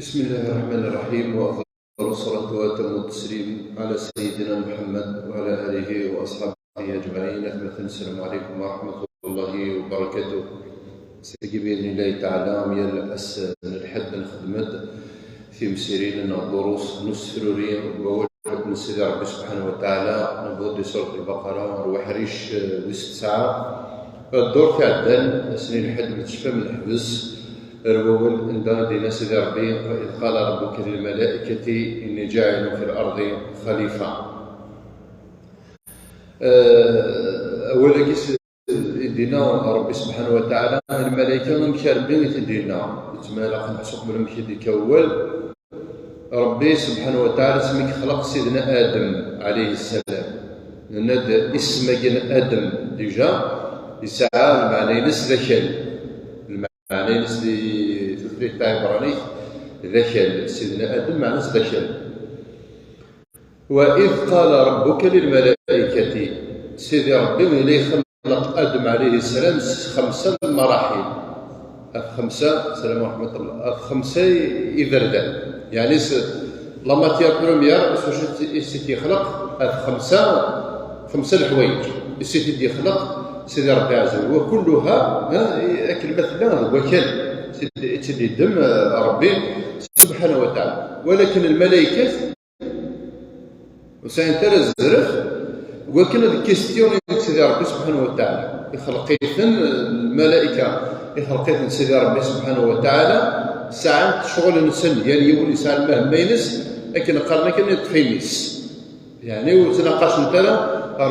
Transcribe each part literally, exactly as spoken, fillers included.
بسم الله الرحمن الرحيم، وأفضل الصلاة وأتم التسليم على سيدنا محمد وعلى آله وأصحابه أجمعين. أثمثن، السلام عليكم ورحمة الله وبركاته. Sagi بإذن الله تعالى, yal ass n lḥedd nxeddem-d timsirin neɣ durus n usefruri n wawal n Sidi Ṛebbi سبحانه وتعالى, newweḍ-d di surat Lbaqara, ar uḥric, eh, wis tesɛa. Ddurt iɛeddan, ass-nni n lḥedd, ma tecfam, neḥbes ar wawal anda i d-yenna Sidi Ṛebbi: "وإذ قال ربك للملائكة إني جاعل في الأرض خليفة". Eh, awal-agi s-, i d-yenna Ṛebbi سبحانه وتعالى i lmalayka, amek Ṛebbi i t-id-yenna. Yettmala ad nḥessu qbel amek i d-yekka wawal. Ṛebbi سبحانه وتعالى, asmi yexleq Sidna Adem عليه السلام, nenna-d isem-agi n Adem, déjà, yesɛa lmeɛna-ines d akal. Lmeɛna-ines di tutlayt taɛibranit d akal. Sidna Adem, meɛna-s d akal. "وإذ قال ربك للملائكة". Sidi Ṛebbi yella ixleq Adem عليه السلام s xemsa n lmaraḥil. Ɣef xemsa, السلام ورحمة الله, ɣef xemsa iberdan. Yeɛni s la matière première, s wacu i t-, i t-yexleq, ɣef xemsa, xemsa leḥwayeǧ i t-id-yexleq Sidi Ṛebbi عز وجل. وكلها, ha, akken ma tella deg wakal, i tt-id-yeddem, eh, Ṛebbi سبحانه وتعالى. Walakin lmalaykat ur sɛint ara zzerf n wakken ad questionnin Sidi Ṛebbi سبحانه وتعالى. Ixleq-iten, lmalayka, ixleq-iten Sidi Ṛebbi سبحانه وتعالى, sɛant ccɣel-nsen, yal yiwen yesɛa lmehemma-ines, akken qqaren, akken iṭṭef imi-s. Yeɛni ur ttnaqacent ara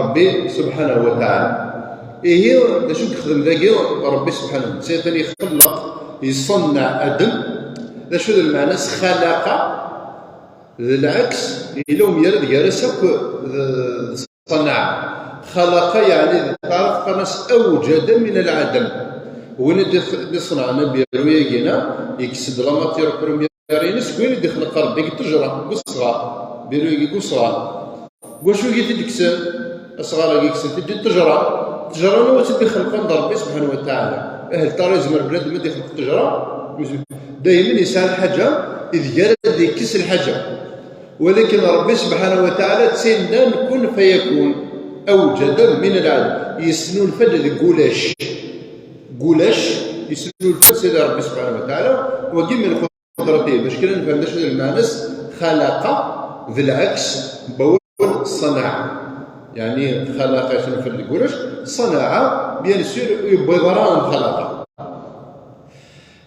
Ṛebbi سبحانه وتعالى. Ihi, d acu i yexdem dagi Ṛebbi سبحانه؟ Netta atan ixelleq, yeṣṣenneɛ Adem. D acu d lmeɛna-s xalaqa? D lɛeks, yella umyarad gar-as akk d, d ṣṣanaɛa. Xalaqa, yeɛni d taɛrabt qqaren-as أوجد من العدم. Win i d-ix-, d-iṣenɛen abiru-yagi-na, yekkes-d la matière première-ines, seg wayen i d-ixleq Ṛebbi deg ttejra, deg usɣar. Abiru-yagi deg usɣar. Deg wacu i t-id-kksen? Asɣar-agi kksen-t-id di ttejra. Ttejra, anwa i tt-id-ixelqen? D Ṛebbi سبحانه وتعالى. Ahat tara yezmer bnadem ad d-ixleq ttejra? Daymen yesɛa lḥaǧa ideg ara d-yekkes lḥaǧa. Walakin Ṛebbi سبحانه وتعالى, d tin-nni n kun fayakun, أوجد من العدم. Yesnulfa-d deg ulac. Deg ulac, yesnulfa-d Sidi Ṛebbi سبحانه وتعالى, wagi min qudrat-ih, bac kan ad nefhem d acu d lmeɛna-s, xalaqa, d lɛeks n wawal ṣṣanaɛa. Yeɛni xalaqa yesnulfa-d deg ulac, ṣṣanaɛa, bien sûr, ur yewwiḍ ara am xalaqa.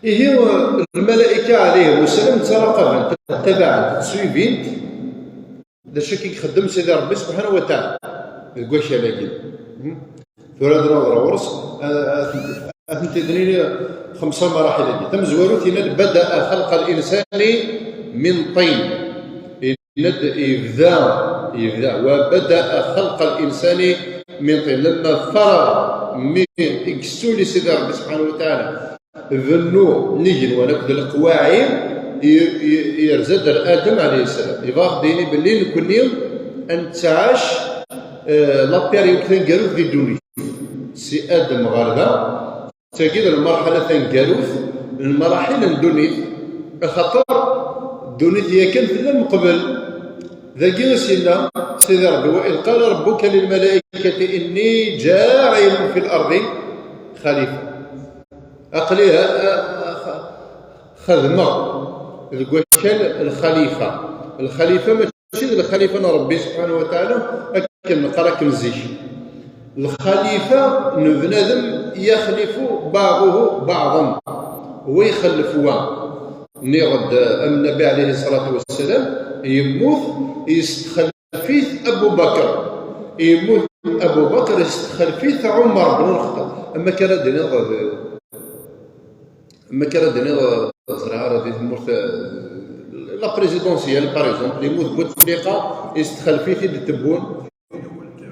Ihi, lmalayka ɛalayhim usalam ttaraqabent, ttabaɛent, ttsuivint d acu akka i ixeddem Sidi Ṛebbi سبحانه وتعالى deg wakal-agi. Hmm? Tura ad nehḍer ɣur-s, a, a, ad tent-id-nini xemsa maraḥil-agi. Tamezwarut, yenna-d: "بدأ خلق الإنسان من طين". Yenna-d yebda, yebda, "وبدأ خلق الإنسان من طين". Lamma faraɣ, mi i yessuli Sidi Ṛebbi سبحانه وتعالى bennu n igenwan akked leqwaɛi, i, i, yerza-d ar Adem ɛalayhi ssalam. Yebɣa ad d-yini belli nekni ad nettɛac, eh, la période taneggarut di ddunit. Si Adem ɣer da, d tagi d lmerḥala taneggarut n lmaraḥil n ddunit, axaṭer ddunit yakan tella mqebel. Dagi i s-yenna Sidi Ṛebbi: "وإذ قال ربك للملائكة إني جاعل في الأرض خليفة". Aql-i ha-, ha-, ha-, xedmeɣ deg wakal lxalifa. Lxalifa mačči d lxalifa n Ṛebbi سبحانه وتعالى, akken neqqar akken zik. Lxalifa n bnadem, يخلف بعضه بعضا, wa ixellef wa. Nniɣ-d, am Nnbi ɛalayhi ṣṣalatu wassalam, yemmut, yestxel- Yestexlef-it Abu Bakr. Yemmut Abu Bakr, yestexlef-it Ɛumer bnu Lxeṭṭab. Am akka ara d-tiniḍ, am akka ara d-tiniḍ, ẓriɣ ara di tmurt, la présidentielle, par exemple, yemmut Bouteflika, yestexlef-it-id Tebboune.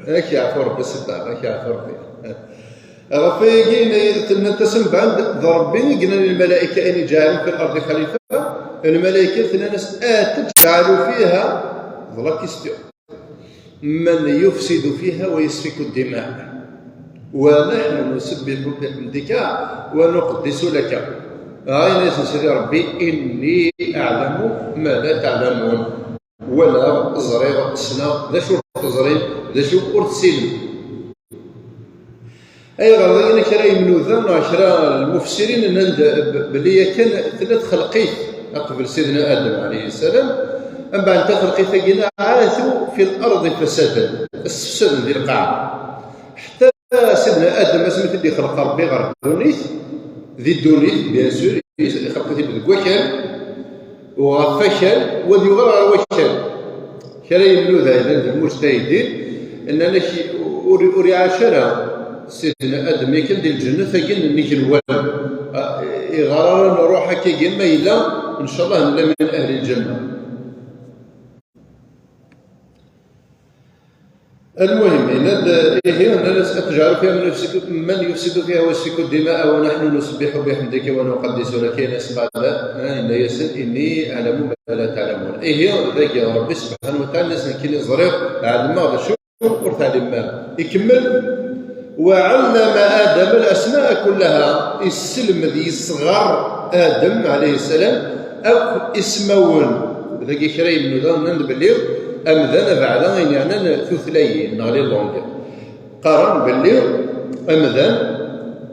Ad k-yeɛfu Rebbi, Sidi, ad k-yeɛfu Rebbi. Ɣef wayagi, nnan-as mbeɛd, d Ṛebbi i yennan i lmalayka: "إني جاعل في الأرض خليفة". Lmalayka nnan-as: "أتجعل فيها", d la question, "من يفسد فيها ويسفك الدماء ونحن نسبح بحمدك ونقدس لك". Dɣa yenna-yasen Sidi Ṛebbi: إني أعلم ما لا تعلمون. Walaɣ, ẓriɣ, ssneɣ d acu ur teẓrim, d acu ur tessinem. Ayɣer dayen kra yemnuda neɣ kra n lmufessirin nnan-d b-, belli yakan tella txelq-it aqbel Sidna Adem ɛalayhi ssalam, mbeɛd ta txelq-it-agi عثوا في الأرض فسادا, ssefsaden di lqaɛa. Ḥetta Sidna Adem, asmi t-id-ixleq Ṛebbi ɣer ddunit, di ddunit, bien sûr, ixleq-it-id deg wakal, u ɣef wakal, u ad yuɣal ɣer wakal. Kra yemnuda yellan di lmujtahidiin, nnan-ak ur, ur iɛac ara Sidna Adem yakan di lǧennet-agi n igenwan. Ah, iɣer ara nruḥ akkagi, ma yella, ncallah, nella min ahli lǧenna. المهم, yenna-d, ihi, nnan-as: أتجعل فيها من يفسد، من يفسد فيها ويسفك الدماء ونحن نسبح بحمدك ونقدس لك. Ines qal, ah, yenna-yasen: إني أعلم ما لا تعلمون. Ihi, dagi Ṛebbi subḥanahu wa taɛala yenna-as: Nekkini ẓriɣ, ɛelmeɣ d acu ur teɛlimem ara. Ikemmel: وعلم آدم الأسماء كلها. Isselmed, yesɣer Adem ɛalayhi ssalam akk ismawen. Dagi kra yemnuda nnan-d belli amdan abeɛda ayen yeɛnan tutlayin neɣ les langues. Qqaren belli amdan,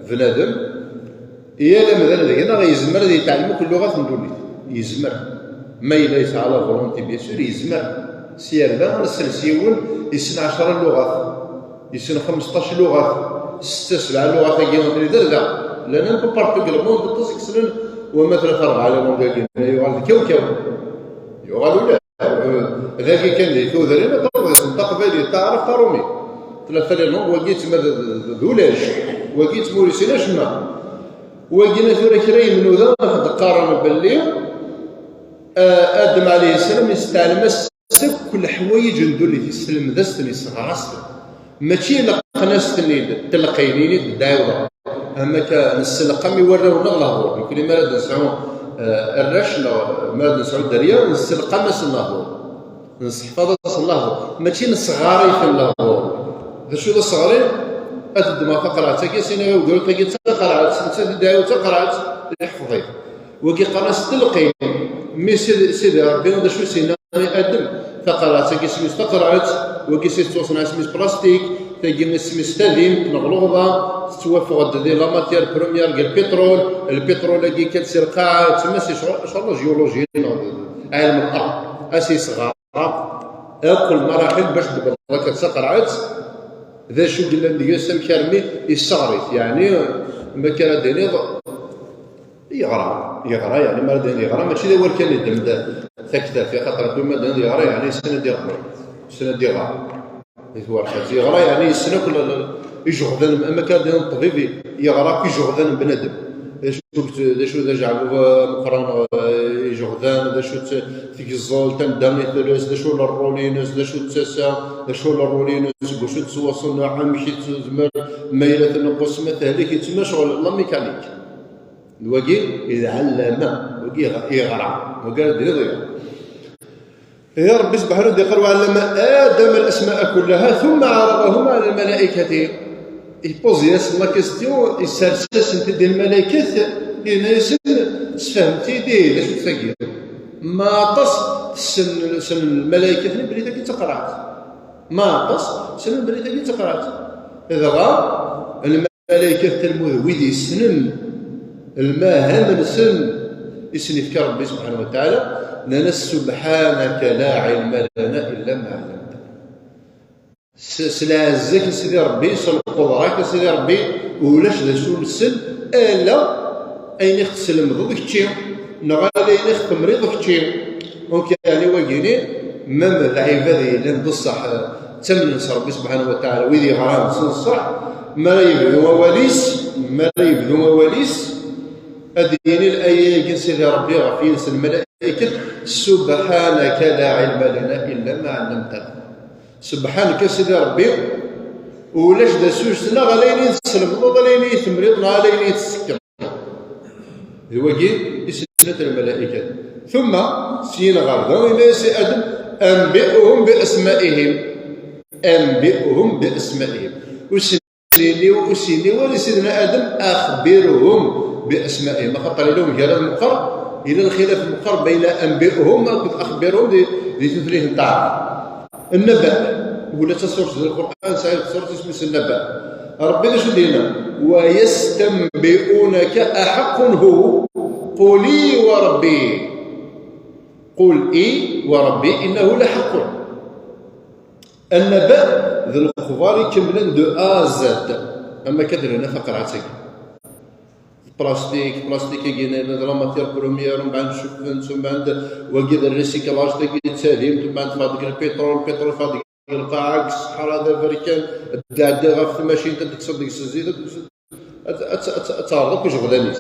bnadem, yal amdan deg-neɣ yezmer ad yetɛellem akk lluɣat n ddunit. Yezmer. Ma yella yesɛa la volonté, bien sûr, yezmer. S yal da ad nsels yiwen yessen ɛecra lluɣat, yessen xmesṭac lluɣat, setta, sebɛa lluɣat-agi, d da. Llan un peu partout deg le monde, aṭas i yessnen, wama tlata rebɛa la langue-agi, yuɣal d kawkaw. Yuɣal ula. Dagi kan di tudrin, aṭas i yessnen taqbaylit, taɛrabt, taṛumit. Tlata les langues, wagi yettma d, d, d ulac. Wagi yettma ur yessin acemma. Wagi-nni tura kra yemnuda, ad d-qqaren belli, ah, Adem ɛalayhi ssalam yesteɛlem-as akk leḥwayeǧ n ddunit, yesselmed-as-ten, yesɣer-as-ten. Mačči leqqen-as-ten-id, telqin-ini-d dɛiwda. Am akka nesselqam i warraw-nneɣ lehdur. Nekkni mi ara d-nesɛu, eh, arrac neɣ mi ara d-nesɛu dderya, nesselqam-asen lehdur. Nesseḥfaḍ-asen lehdur. Mačči nesɣar-iten lehdur. D acu d aseɣri? Ad ddmeɣ taqerɛet-agi, as-iniɣ i ugrut-agi d taqerɛet, netta d dɛiw d taqerɛet, iḥfeḍ-it. Wagi qqaren-as telqin. Mi Sidi, Sidi Ṛebbi, d acu s-yenna i Adem? Taqerɛet-agi isem-is taqerɛet, wagi s-yettwaṣneɛ isem-is plastik, tagi isem-is tadimt neɣ luɣḍa, tettwafeɣ-d di la matière première deg lpitrul, lpitrul-agi kan si lqaɛa, yettmas icɣel, icɣel la géologie neɣ ɛilm lard, as-yesɣer akk lmaraḥil bac d-tebbeḍ akka d taqerɛet, d acu yellan deg-s, amek armi yesseɣr-it, yeɛni, ma akka ara d-tiniḍ, yeɣra, yeɣra, yeɛni, ma ara d-tiniḍ yeɣra, mačči d awal kan yeddem-d taktabt, axaṭer kul ma d-tiniḍ yeɣra, yeɛni, yessen ad iɣer, yessen ad iɣer. Di twerfat. Yeɣra, yeɛni yessen akk l-, l-, ijeɣdan, am akka d ṭṭbib, yeɣra akk ijeɣdan n bnadem. D acu, d acu d ajeɛbub ameqqran, eh, ijeɣdan, d acu-tt tgeẓẓelt, anda i ters, d acu lerrul-ines, d acu d tasa, d acu lerrul-ines, seg wacu tettwaṣenneɛ, amek i tezmer, ma yella tenqes, ma tehlek, yettma ccɣel la mécanique. D wagi i d ɛellama, wagi yeɣ-, yeɣra, wagi ara d-iniḍ yeɣra. Ihi Ṛebbi subḥanahu wa taɛala yeqqar: وعلم آدم الأسماء كلها ثم عرضهم على الملائكة. Ipozi-yasen la question, isers-asen-t-id i lmalaykat, yenna-yasen: Sfehmet-iyi-d, ihi, d acu-tt tagi? Ma aṭas tessen, ssnen lmalaykat-nni belli tagi d taqerɛet. Ma aṭas ssnen belli tagi d taqerɛet. Dɣa, lmalaykat, talmud, wid yessnen lmaham-nsen i sen-ifka Ṛebbi subḥanahu wa taɛala, nnan-as: سبحانك لا علم لنا إلا ما علمتنا. S, s lɛezza-k a Sidi Ṛebbi, s lqudra-k a Sidi Ṛebbi, ulac d acu nessen ala ayen i ɣ-teslemdeḍ kečči, neɣ ala ayen i ɣ-temriḍ kečči. Donc, yeɛni wagini, même d lɛibad yellan d ṣṣeḥ, ttamnen s Ṛebbi subḥanahu wa taɛala, wid yeɣran s ṣṣeḥ, mi ara yebdu awal-is, mi ara yebdu awal-is, ad d-yini laya-agi n Sidi Ṛebbi ɣef yiles n lmalaykat: سبحانك لا علم لنا إلا ما علمتنا. Sebḥanek a Sidi Ṛebbi, ulac d acu i ssneɣ ala ayen i yi-teslemdeḍ, ala ayen i yi-temriḍ, neɣ ala ayen i yi-tessekkeḍ. D wagi i ssnent lmala'ikat. Tumma, syin ɣer da, yenna-yas i Adem: أنبئهم بأسمائهم. أنبئهم بأسمائهم. Ur s-nini, ur s-nini ara i Sidna Adem: "Axbirhum bi asma'ihim." Axaṭer yella umgarad meqqer, yella lxilaf meqqer bayna "anbi'hum" akked "axbirhum" di, di tutlayt n taɛrabt. Nnaba, ula d taṣurt di Lqur'an, sɛiɣ taṣurt isem-is Nnaba. Ṛebbi d acu d-yenna? "Wa yastanbi'unaka aḥaqqun hu, qul i wa Ṛebbi." "Qul i wa Ṛebbi innahu laḥaqqun." Nnaba d lexbar ikemlen de A à Z. Am akka d-nenna taqerɛet-agi. Plastik, plastik-agi d la matière première, mbeɛd cukfent, mbeɛd wagi d recyclage, tagi d tadimt, mbeɛd teffeɣ deg lpitrul, lpitrul yeffeɣ deg lqaɛa, deg ṣṣeḥra, d aberkan, ad d-tɛeddi ɣef tmacint, ad d-tekkseḍ deg-s zzit, ad, ad, ad, ad, ad teɛreḍ akk ijeɣdan-is.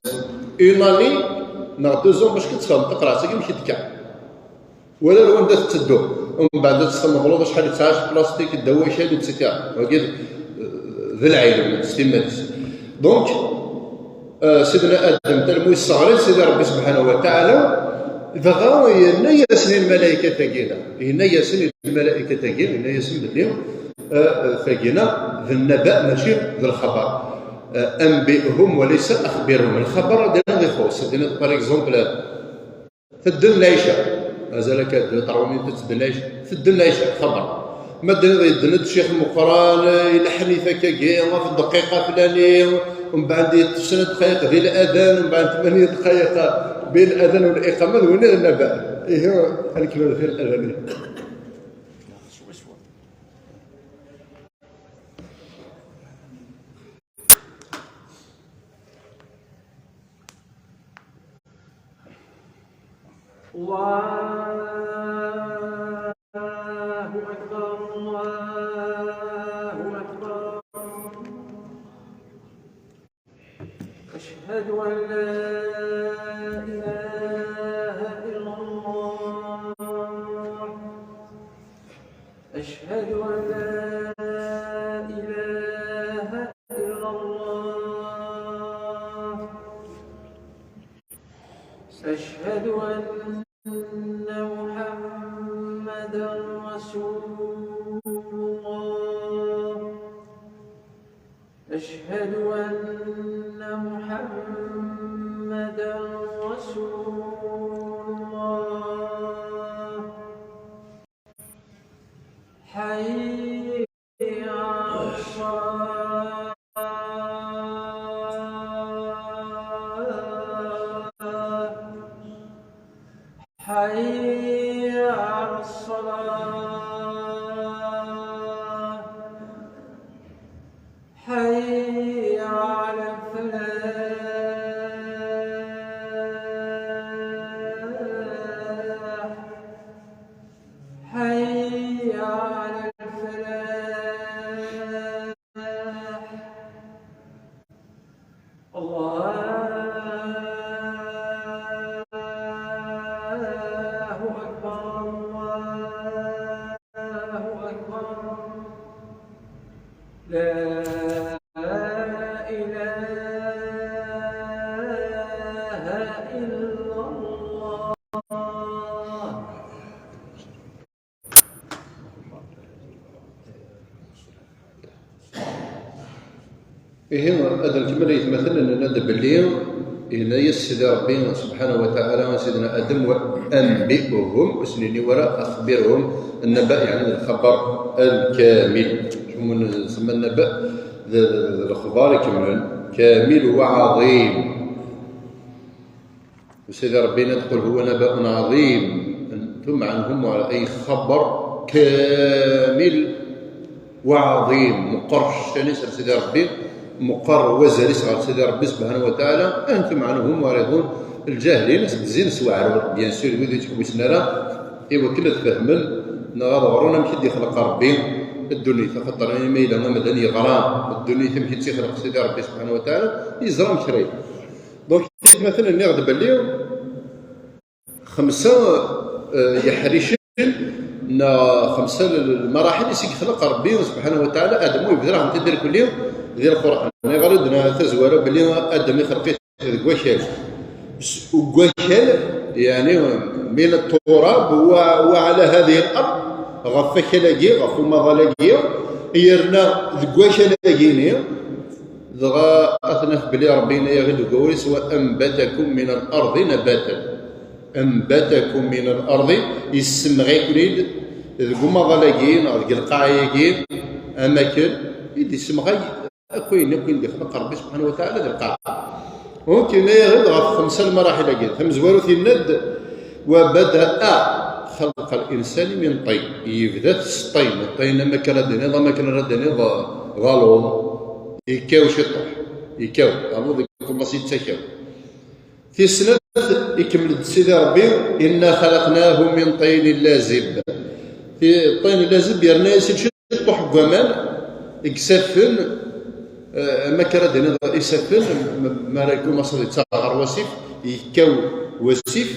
Une année neɣ deux ans bac ad tfehmeḍ taqerɛet-agi amek i d-tekka. Wala ar wanda tetteddu. Umbeɛd ad tesmedleḍ acḥal i tesɛa plastik ddaw wakal, et cetera. Wagi d, d lɛilm s timmad-is. Donc, euh, Sidna Adem, talmu yesseɣri Sidi Ṛebbi subḥanahu wa taɛala, dɣa yenna-yasen i lmalaykat-agi-na. Yenna-yasen i lmalaykat-agi, yenna-yasen belli, euh, tagi-na d nnaba, mačči d lxabar. Euh, أنبئهم وليس أخبرهم. Lxabar ad ixuṣ. Tenniḍ, par exemple, tedden lɛica. Mazal akka d ṭerwamint tedden lɛica. Tedden lɛica, xabar. Ma d-tenniḍ yedden-d ccix meqqran, ileḥḥen-it akkagi ɣef ddeqiqa flani, umbeɛd yeṭṭef snat dqayeq di ladan, umbeɛd tmanya dqayeq بين الأذان والإقامة, d win i d nnaba. Ihi, ad nekmel fi ladan. الله أكبر، الله أكبر. أشهد أن لا إله إلا الله. أشهد أن لا إله إلا الله. أشهد أن محمدا رسول الله. أشهد أن محمدا رسول الله. حي على الصلاة. حي على الصلاة. حي على الفلاح. حي على الفلاح. الله أكبر، الله أكبر. لا إله إلا الله. Ihi, ad nkemmel aytmaten, nenna-d belli yenna-yas Sidi Ṛebbi subḥanahu wa taɛala i Sidna Adem: "Wa anbi'hum", ur s-nini wara "axbirhum", nnaba yeɛni d lxaber lkamil. Acu nsemma nnaba? D, d, d lexbar ikemlen, kamil wa ɛaḍim. Sidi Ṛebbi yenna-d: "Qul huwa nabaun ɛaḍim", antum ɛanhu muɛriḍun, ay xaber kamil wa ɛaḍim, meqqer ccan-is ɣer Sidi Ṛebbi, meqqer wazal-is ɣer Sidi Ṛebbi subḥanahu wa taɛala, antum ɛanhu muɛriḍun. Lǧahlin ad s-d-zzin s weɛrur, bien sûr, wid ur yettḥewwisen ara i wakken ad fehmen neɣ ad ɣrun amek i d-yexleq Ṛebbi ddunit, axaṭer imi yella amdan yeɣra ddunit amek i tt-ixleq Sidi Ṛebbi subḥanahu wa taɛala, yeẓra amek ara yexleq. Donc, aytmaten, nniɣ-d belli xemsa, eh, yeḥricen neɣ xemsa l-, l-, lmaraḥil i s-yexleq Ṛebbi subḥanahu wa taɛala Adem, u yebder-aɣ-tent-id irkelli di Lqur'an. Ayɣer i d-nenna tazwara belli Adem ixleq-it deg wakal? S-, deg wakal, yeɛni, min at-turab wa, wa ɛla hadihi al-ard, ɣef wakal-agi, ɣef umaḍal-agi, yerna deg wakal-agi-ni, Dɣa ad t-naf belli Ṛebbi yenna-yaɣ-id deg wawal-is: "Wa anbatakum min al-arḍi nabatan." Anbatakum min al-arḍi, yessemɣi-ken-id deg umaḍal-agi neɣ deg lqaɛa-agi, am akken i d-yessemɣay akk ayen akk i d-ixleq Ṛebbi subḥanahu wa taɛala d lqaɛa. Donc, yenna-yaɣ-id ɣef xemsa lmaraḥil-agi. Tamezwarut yenna-d: "Wa bada'a xalqa l-insani min tin." Yebda-t s ṭin. Ṭin, am akken ara d-tiniḍ, am akken ara d-tiniḍ, d aluḍ. Yekkaw ciṭuḥ. Yekkaw. Aluḍ ikumaṣ yettakaw. Tis snat, ikemmel-d Sidi Ṛebbi: "Inna xalaqnahum min tinin lazib." Ti-, ṭin lazib, yerna-yas-d ciṭuḥ deg waman, deg isaffen, eh, am akken ara d-tiniḍ isaffen, m-, mi ara ikumaṣ ad yettaɣ ɣer wasif, yekkaw wasif,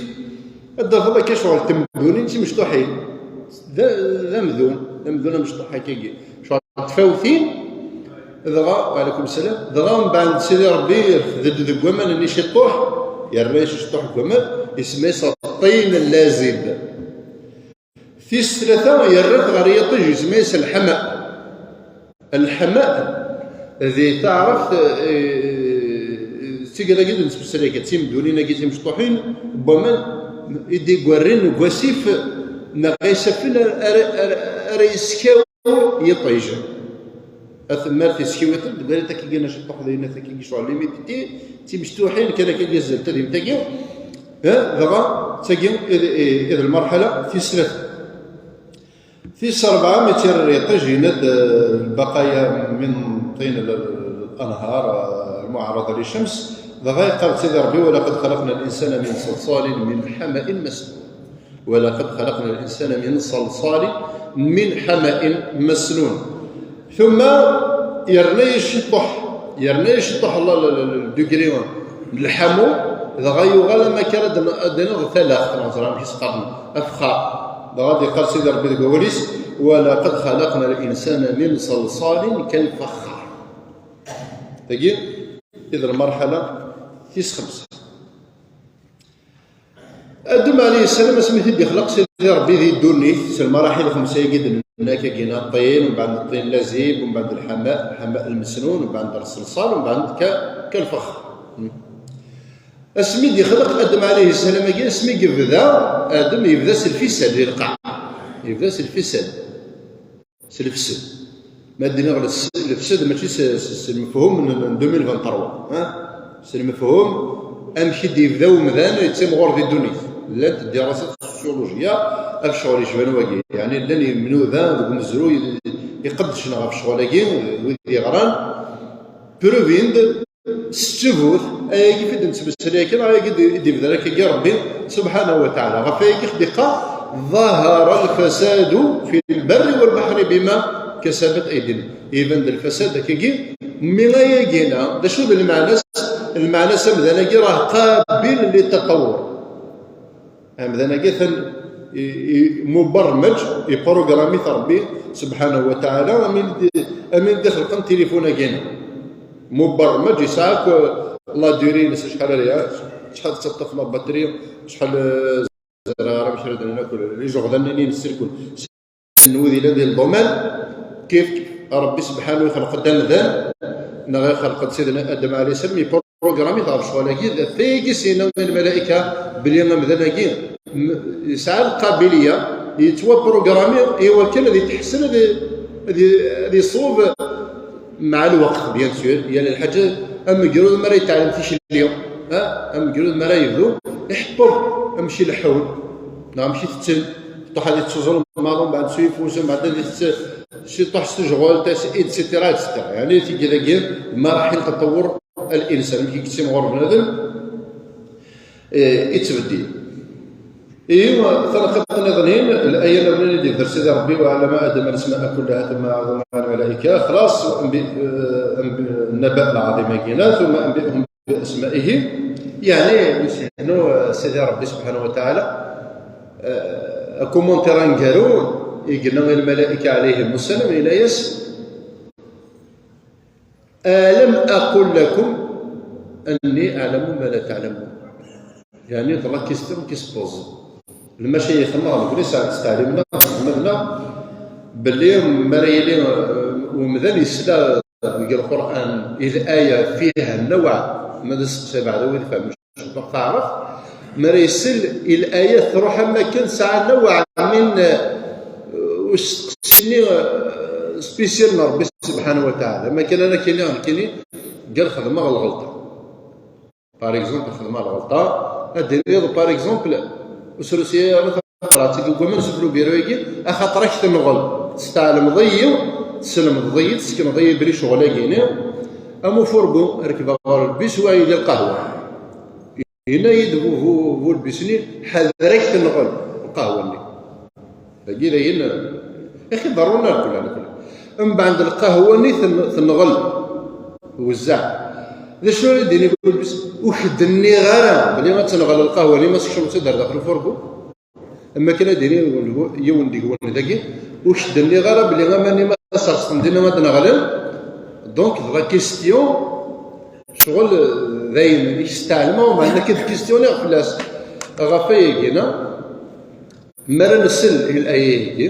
ad d-tafeḍ akka ccɣel n temdunin d timecṭuḥin. D, d amdun, d amdun amecṭuḥ akkagi. Ccɣel n tfawtin, dɣa, wa ɛalaykum ssalam, dɣa mbeɛd Sidi Ṛebbi irfed-d deg waman-nni ciṭuḥ, yerra-yas ciṭuḥ deg waman, isemma-yas ṭin lazib. Tis tlata, yerra-t ɣer yiṭij, isemma-yas lḥama. Lḥama, di taɛrabt, eh, d tigad-agi d-nettmeslay, d timdunin-agi timecṭuḥin, n waman i d-igwarrin deg wasif neɣ isaffen ara, ara, ara yeskaw yiṭij. At-, mi ara t-yeskiw yiṭij, deg wara takki-gi ciṭuḥ d ayen takki-gi ccɣel limiti, d timecṭuḥin kan akka zdat tadimt-agi, eh, dɣa d tagi i d, i, i d lmerḥala tis tlata. Tis rebɛa, mi tt-yerra yiṭij, yenna-d, eh, البقايا من طين ال-، ال-، الأنهار, eh, المعرضة للشمس. Dɣa yeqqar-d Sidi Ṛebbi: "ولقد خلقنا الإنسان من صلصال من حمأ مسنون." "ولقد خلقنا الإنسان من صلصال من حمأ مسنون." Tumma yerna-yas ciṭuḥ, yerna-yas ciṭuḥ la, la, la, la, le degré n lḥamu, dɣa yuɣal am akka ara d-, ad d-iniḍ talaxt, neɣ ẓer amek i s-qqaren, afexxar. Dɣa ad d-yeqqar Sidi Ṛebbi deg wawal-is: "ولقد خلقنا الإنسان من صلصال كالفخار." Tagi i d lmerḥala tis xemsa. Adem ɛalayhi ssalam, asmi t-id-ixleq Sidi Ṛebbi di ddunit, s lmaraḥil xemsa-agi d-nenna akkagi, ṭin, mbeɛd ṭin lazib, mbeɛd lḥama, lḥama lmesnun, mbeɛd lṣelṣal, mbeɛd ka-, kalfexxar. Asmi d-ixleq Adem ɛalayhi ssalam-agi, asmi yebda Adem, yebda s lfisad di lqaɛa. Yebda s lfisad. S lefsed. Ma d-nniɣ lefs-, lefsed mačči s, s, s lmefhum n, n deux mille vingt-trois, ha? S lmefhum amek i d-yebda umdan yettimɣur di ddunit. Llant ddirasat n ssociologiya ɣef ccɣel yecban wagi. Yeɛni llan yemnuda deg umezruy iqeddcen ɣef ccɣel-agi, wid yeɣran, preuve-in-d s ttbut, ayagi i d-nettmeslay kan, ayagi i d-, i d-ibder akkagi Ṛebbi subḥanahu wa taɛala. Ɣef ayagi i ɣ-d-iqqar: "ظهر الفساد في البر والبحر بما كسبت أيدي الناس." Iban-d lfasad akkagi, mi ayagi-na, d acu d lmeɛna-s? Lmeɛna-s amdan-agi rah qabil li ttaṭawur. Amdan-agi atan i, i, mubarmej, iprogrammi-t Ṛebbi subḥanahu wa taɛala, am win d-, am win d-ixelqen tilifun-agi-na. Mubarmej, yesɛa akk la durée-ines, acḥal ara, acḥal tettaṭṭaf la batterie, acḥal, eh, ẓriɣ ara amek ara d-nini akk, ijeɣdan-nni n ssirkul. N wid yellan di lḍuman, kif, kif Ṛebbi subḥanahu ixleq-d amdan, neɣ ixleq-d Sidna Adem ɛalayhi ssalam, iprogrammi-t ɣef ccɣel-agi, d tayagi s-yenna i lmalayka belli amdan-agi m-, yesɛa lqabiliya, yettwaprogrammi i wakken ad itḥessen, ad i-, ad i-, ad iṣub مع الوقت, bien sûr, yal lḥaǧa, amegrud mi ara yetɛellem tikli, ha? Amegrud mi ara yebdu iḥeṭṭeb amek i leḥḥun, neɣ amek i tetten, ṭuḥ ad ittuẓum maḍu, mbeɛd s uyeffus, mbeɛd ad itett ciṭuḥ s tejɣult, et cetera, et cetera. Yeɛni tigi dagi d maraḥil taṭawur al-insan, amek i yettimɣur bnadem, eh, ittbeddil. Ihi, tanqiḍt nniḍen, الآية الأولى اللي يذكر سيدي ربي: "وعلم آدم الأسماء كلها ثم عرضهم على الملائكة". خلاص، أنبي-، آه، أنبي-، النبأ العظيم كينا، ثم أنبئهم بأسمائهم. يعني، نسينو، آه، سيدي ربي سبحانه وتعالى، آه، كومونتير انكارو، يقلنا الملائكة عليهم السلام، إلى يس. "ألم أقل لكم أني أعلم ما لا تعلمون؟" يعني, d la question qui se pose. Lmacayix-nneɣ, nekkni sɛan ttɛlim-nneɣ, ttxemmimen-nneɣ, belli mi ara yili, uh, umdan yesla deg deg Lqur'an, i laya fiha nawɛ, ma d asteqsi beɛda wid ifehmen ciṭuḥ taɛrabt, mi ara isel i laya tṛuḥ am akken tesɛa nawɛ min, eh, usteqsi-nni, eh, spécial n Ṛebbi subḥanahu wa taɛala. Ma kan ara k-iniɣ nekkini, gar xedmeɣ lɣelṭa. Par exemple, xedmeɣ lɣelṭa, ad d-tiniḍ, par exemple, ur srusuy ara tabrat-agi deg waman sufell ubiru-agi, axaṭer ad k-tenɣel. Testeɛlmeḍ-iyi, teslemdeḍ-iyi, tessekneḍ-iyi belli ccɣel-agi-ni, am ufurgu, rekbeɣ ɣer lbis u ɛyiɣ di lqahwa. Yenna-yi-d bu, bu, bu lbis-nni, ḥader ad k-tenɣel lqahwa-nni. Dagi d ayen, ixi, ḍerrun ar kul, ar kul. Mbeɛd lqahwa-nni ten-, tenɣel. Wezzeɛ. D acu ara d-yini bu lbis? Ur k-d-nniɣ ara belli ad tenɣel lqahwa-nni ma tsekcmeḍ-tt-id ar daxel ufurgu. Am akken ad d-yini yiwen deg-wen dagi, ur k-d-nniɣ ara belli aman-nni ma serseɣ-ten dinna ad nɣlen. Donc, d la question, ccɣel, d ayen i k-steɛlmeɣ, meɛna akka d question-iɣ fell-as. Ɣef ayagi-na, mi ara nsel i laya-agi,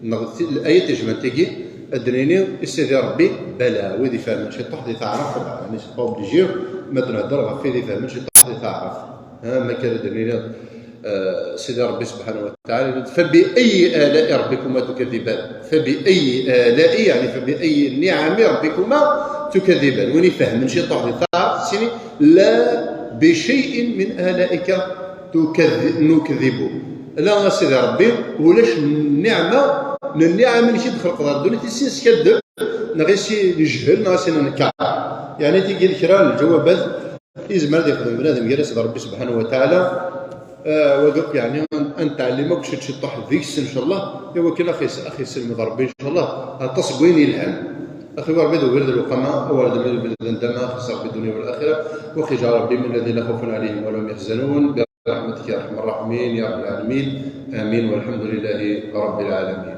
neɣ ti-, laya tajmaɛt-agi, ad d-nini i Sidi Ṛebbi, bala, wid ifehmen ciṭuḥ di taɛrabt, ṭebɛa, yani, c'est pas obligé, ma d-nhedder ɣef wid ifehmen ciṭuḥ di taɛrabt. Ha, ma kan ad d-nini, eh, Sidi Ṛebbi subḥanahu wa taɛala, فبأي آلاء ربكما تكذبان. فبأي آلاء, yani, فبأي نعم ربكما تكذبان. Win ifehmen ciṭuḥ di taɛrabt, sini, لا بشيء من آلائك تكذ-، نكذب. Ala, a Sidi Ṛebbi, ulac nniɛma n nniɛam-nnek i d-txelqeḍ ɣer ddunit i sin-nskaddeb, neɣ i sin-nejhel, neɣ i sin-nenkeṛ. Yani, tigi d kra n lǧawabat i yezmer ad yexdem bnadem gar-as d Ṛebbi subḥanahu wa taɛala. Ah, wagi akk, yani, ad, ad nettɛellim akk ciṭ ciṭuḥ deg-s, ncallah, i wakken ad aɣ-is-, ad aɣ-yesselmed Ṛebbi, ncallah, aṭas n wayen yelhan. Axi Ṛebbi d ugar d lewqama, awer d-mel belden dama, xas Ṛebbi dunya wal axira, wa xijar Ṛebbi min alladhina la khawfun alayhim wa la hum yahzanun, bi rahmatika ya arhamar rahimin, ya rabbal alamin. Amin, walhamdulillahi rabbil alamin.